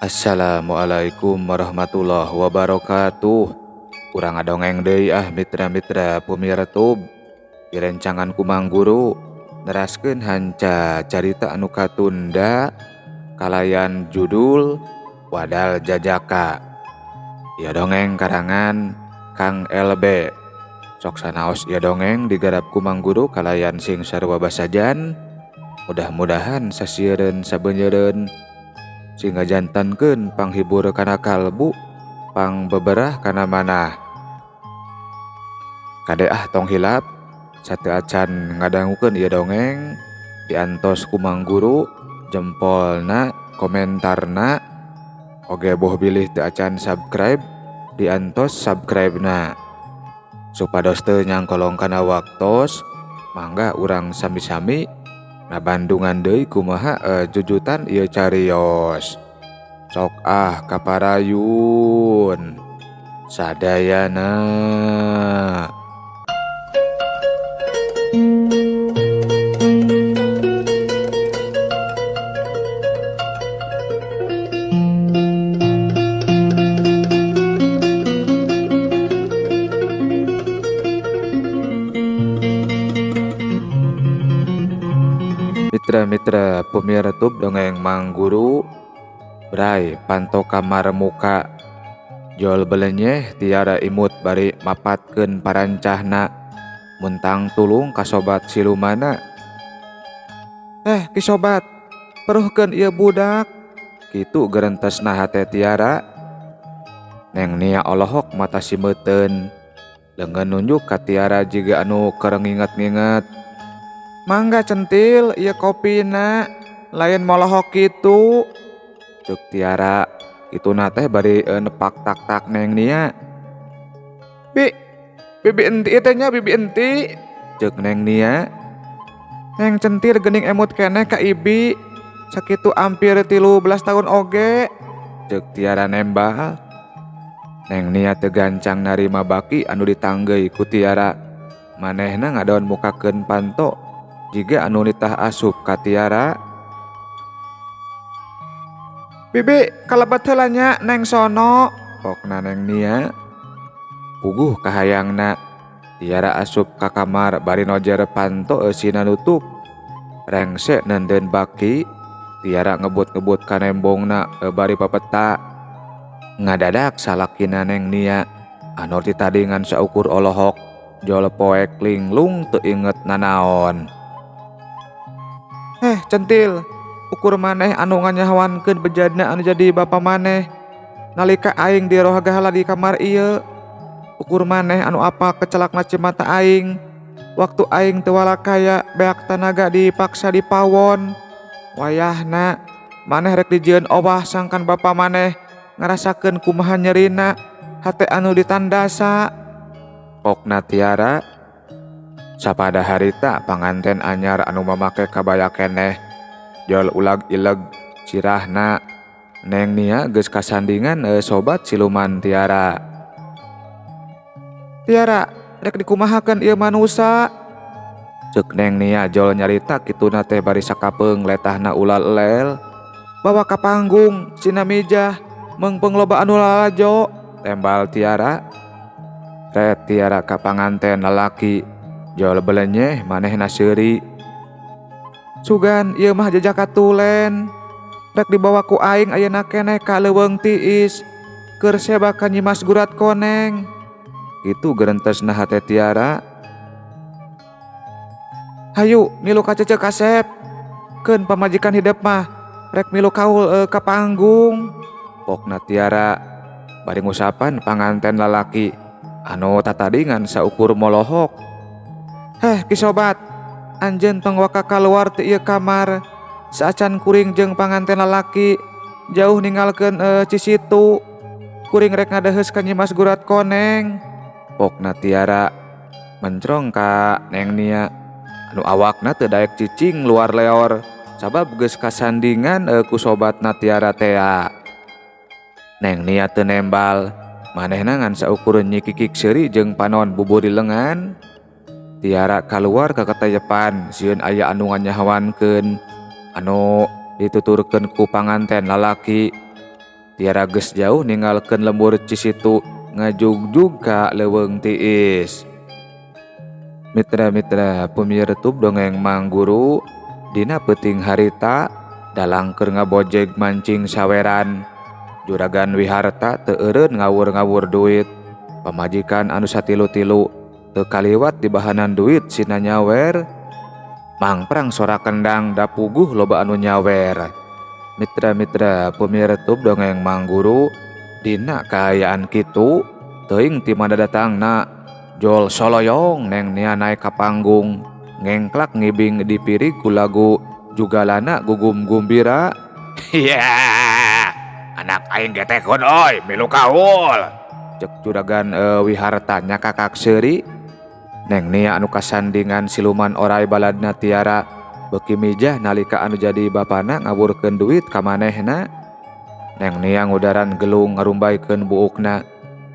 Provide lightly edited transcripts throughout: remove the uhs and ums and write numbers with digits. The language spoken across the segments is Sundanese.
Assalamualaikum warahmatullahi wabarakatuh. Urang ngadongeng deui ah mitra-mitra pumirtub. Direncangan ku Mang Guru neraskeun hanca carita anu katunda kalayan judul Wadal Jajaka. Ieu dongeng karangan Kang LB. Sok sanaos ieu dongeng digarap ku Mang Guru kalayan sing sarua basajan. Mudah-mudahan sasiereun sabeunyereun sing ngajantankeun panghibur kana kalbu, pangbeberah kana manah. Kade ah tong hilap sateu acan ngadangukeun ieu dongeng diantos ku Mang Guru jempolna, komentarna, oge boh bilih teu acan subscribe diantos subscribe-na. Supados teu nyangkolong kana waktos, mangga urang sami-sami ngabandungan deui kumaha jujutan ieu carios. Sok ah kaparayun sadayana. Mitra-mitra pemirtub dongeng Mang Guru, Bray panto kamar muka jol belenyeh Tiara imut bari mapatkeun parancahna muntang tulung ka sobat silumana. Ki sobat, peruhkeun ieu budak. Kitu gerentesna hate Tiara. Neng Nia olohok mata simeuten, leungeun nunjuk ka Tiara jiga anu keur nginget-nginget. Mangga centil ieu kopina, lain molohok kitu. Ceuk Tiara, kituna teh bari nepak tak-tak Neng Nia. Bi, bibi enti teh nya, bibi enti. Ceuk Neng Nia. Neng centil geuning emut keneh ka ibi, sakitu ampir 13 tahun oge. Ceuk Tiara nembal. Neng Nia teu gancang narima baki anu ditanggeuy ku Tiara. Manehna ngadon mukakeun panto jiga anu nitah asup ka Tiara. Bibi, kalebet heula nya Neng sono, pokna Neng Nia. Puguh kahayangna. Tiara asup ka kamar bari nojer panto eusina nutup. Rengse neundeun baki, Tiara ngebut-ngebut ka nembongna bari papeta. Ngadadak salakina Neng Nia anu ti tadi ngan saukur olohok jol poek linglung teu inget nanaon. Centil, ukur maneh anu nganyawankeun bejadna anu jadi bapa maneh. Nalika aing dirohagahala di kamar ieu, ukur maneh anu apa kecelakna cimata aing. Waktu aing teu walakaya beak tanaga dipaksa dipawon. Wayahna maneh rek dijieun owah sangkan bapa maneh ngarasakeun kumaha nyerina hate anu ditandasa. Pokna Tiara. Sapada harita panganten anyar anu mamake kabaya keneh jol ulag ileg cirahna. Neng Nia geus kasandingan sobat siluman Tiara. Tiara, rek dikumahakeun ieu manusa? Ceuk Neng Nia jol nyarita kituna teh bari sakapeung letahna ulal elel. Bawa ka panggung sina mijah meungpeung loba anu lalajo, tembal Tiara. Ret Tiara ka panganten lalaki jol belenyeh manehna seuri. Sugan ieu mah jajaka tulen. Rek dibawa ku aing ayeuna keneh ka leuweung tiis. Keur seba ka Nyimas Gurat Koneng. Kitu gerentesna hate Tiara. Hayu milu ka Cece Kasep. Keun pamajikan hidep mah rek milu kaul ka panggung. Pokna Tiara bari ngusapan panganten lalaki anu tatadingan saukur molohok. Ki sobat, anjeun tong waka kaluar ti ieu kamar. Saacan kuring jeung panganten lalaki jauh ninggalkeun cisitu. Kuring rek ngadeheus ka Nyimas Gurat Koneng. Pokna Tiara mencrong ka Neng Nia anu awakna teu daek cicing luar leor sabab geus kasandingan ku sobatna Tiara tea. Neng Nia teu nembal, manehna ngan saukur nyikikik seuri jeung panon buburi lengan. Tiara kaluar ka katayepan sieun aya anu nganyahawankeun anu dituturkeun ku panganten lalaki. Tiara geus jauh ninggalkeun lembur Cisitu ngajugjug ka leuweung tiis. Mitra-mitra pemirtub dongeng Mang Guru, dina peuting harita dalang keur ngabojeg mancing saweran. Juragan Wiharta teu eureun ngawur-ngawur duit. Pamajikan anu satilu-tilu teu kaliwat dibahanan duit sina nyawer. Mangprang sora kendang dapuguh loba anu nyawer. Mitra-mitra pemirtub dongeng Mang Guru, dina kaayaan kitu teuing ti mana datangna Jol Soloyong Neng Nia naik ka panggung ngengklak ngibing dipirig ku lagu Jugalana gugum gumbira. Iya, anak aing getekun oi milu kaul. Cek juragan Wiharta nyakakak seuri. Neng Nia anu kasandingan siluman orai baladna Tiara beuki mijah nalika anu jadi bapana ngawurkeun duit ka manehna. Neng Nia ngudaran gelung ngarumbaikeun buukna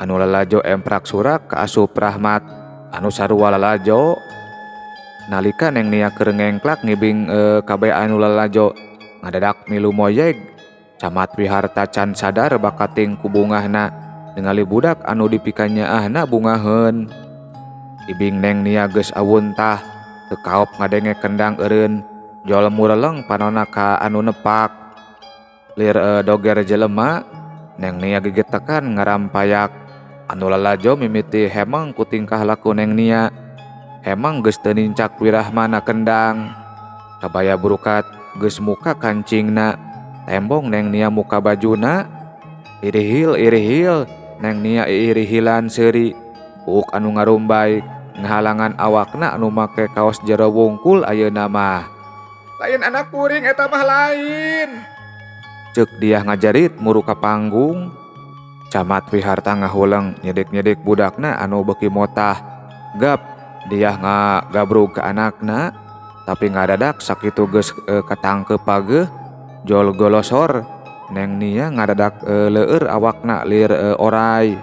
anu lalajo emprak surak ka asup Rahmat anu sarua lalajo. Nalika Neng Nia keur ngengklak ngibing kabeh anu lalajo ngadadak milu moyeg. Camat Wiharta can sadar bakating ku bungahna ningali budak anu dipikanyaahna bungaheun. Ibing Neng Nia geus awuntah teu kaop ngadenge kendang eureun jol mureleng panona ka anu nepak. Lir doger jelema Neng Nia gigitekan ngarampayak anu lalajo mimiti hemeng ku tingkah laku Neng Nia. Hemeng geus teu nincak wirahmana kendang. Kabaya burukat geus muka kancingna, tembong Neng Nia muka bajuna. Irihil irihil Neng Nia irihilan seuri. Buuk anu ngarumbay ngahalangan awakna anu make kaos jero wungkul ayeuna mah. Lain anak kuring eta mah lain. Ceuk dia ngajarit muru ka panggung. Camat Wiharta ngahuleng nyedik-nyedik budakna anu beuki motah. Gap dia ngagabrug ka anakna tapi ngadadak sakitu geus katangkeup pageuh jol golosor. Neng Nia ngadadak leueur awakna lir orai.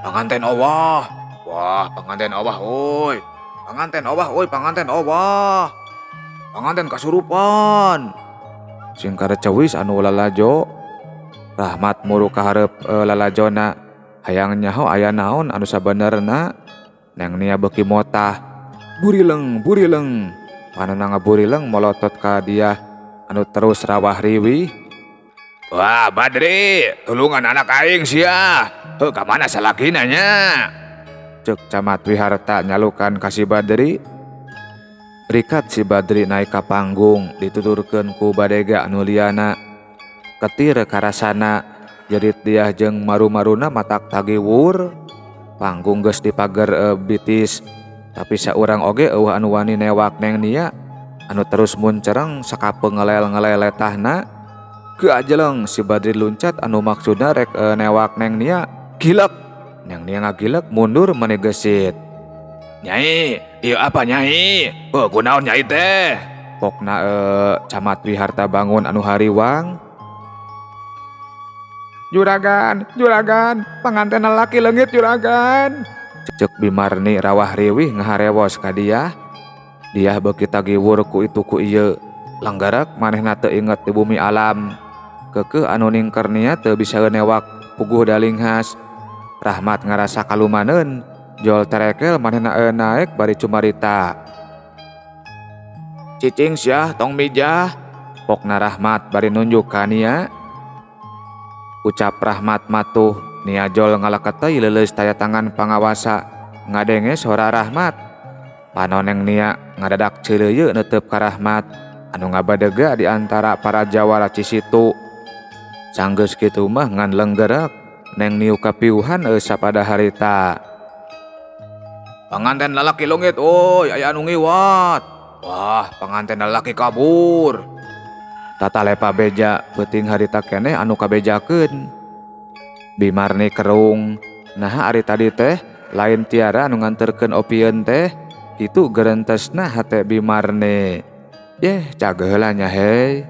Panganten owah. Wah, panganten owah oi. Panganten owah oi, panganten owah. Panganten kasurupan. Singkar cewis anu lalajo. Rahmat muru ka hareup lalajona hayang nyaho aya naon anu sabenerna. Neng Nia beuki motah. Burileng burileng. Panona ngaburileng molotot ka dia anu terus rawah riwih. Wah, Badri, tulungan anak aing sia. Heuh, ka mana salakina nya? Ceuk Camat Wiharta nyalukan ka si Badri. Rikat si Badri naik ka panggung dituturkeun ku badega anu liana. Ketir karasana jerit dia jeung maru-maruna matak tagiwur. Panggung geus dipager bitis tapi saurang oge eueuh anu wani newak Neng Nia anu terus muncereng sakapeung ngelel-ngelel letahna. Keajeleng si Badri luncat anu maksudna rek newak Neng Nia. Gilek Neng Nia ngagilek mundur meni gesit. Nyai, ieu apa nyai? Heuh, kunaon nyai teh? Pokna Camat Wiharta bangun anu hariwang. Juragan, juragan, panganten lalaki leungit juragan. Ceuk Bimarni rawah riwih ngaharewos ka dia. Dia beuki tagiwur ku itu ku ieu. Langgarak manehna teu inget di bumi alam. Keukeuh anu ningker nia teu bisa newak puguh dalinghas. Rahmat ngarasa kalumaneun, jol terekel manehna naek bari cumarita. Cicing sia tong mijah, pokna Rahmat bari nunjuk ka Nia. Ucap Rahmat matuh, Nia jol ngalaketei leuleus taya tangan pangawasa ngadenge sora Rahmat. Panoneng Nia ngadadak ceureuyeuh neuteup ka Rahmat anu ngabadega di antara para jawara Cisitu. Sanggeus kitu mah ngan lenggerek Neng Niu kapiuhan sapada harita. Panganten lalaki leungit oi, aya anu ngiwat. Wah, panganten lalaki kabur. Tata lepa beja peuting harita keneh anu kabejakeun. Bimarni kerung. Naha ari tadi teh lain Tiara anu nganterkeun opieun teh, kitu gerentesna hate Bimarni. Yeh, cageuh heula nya hei.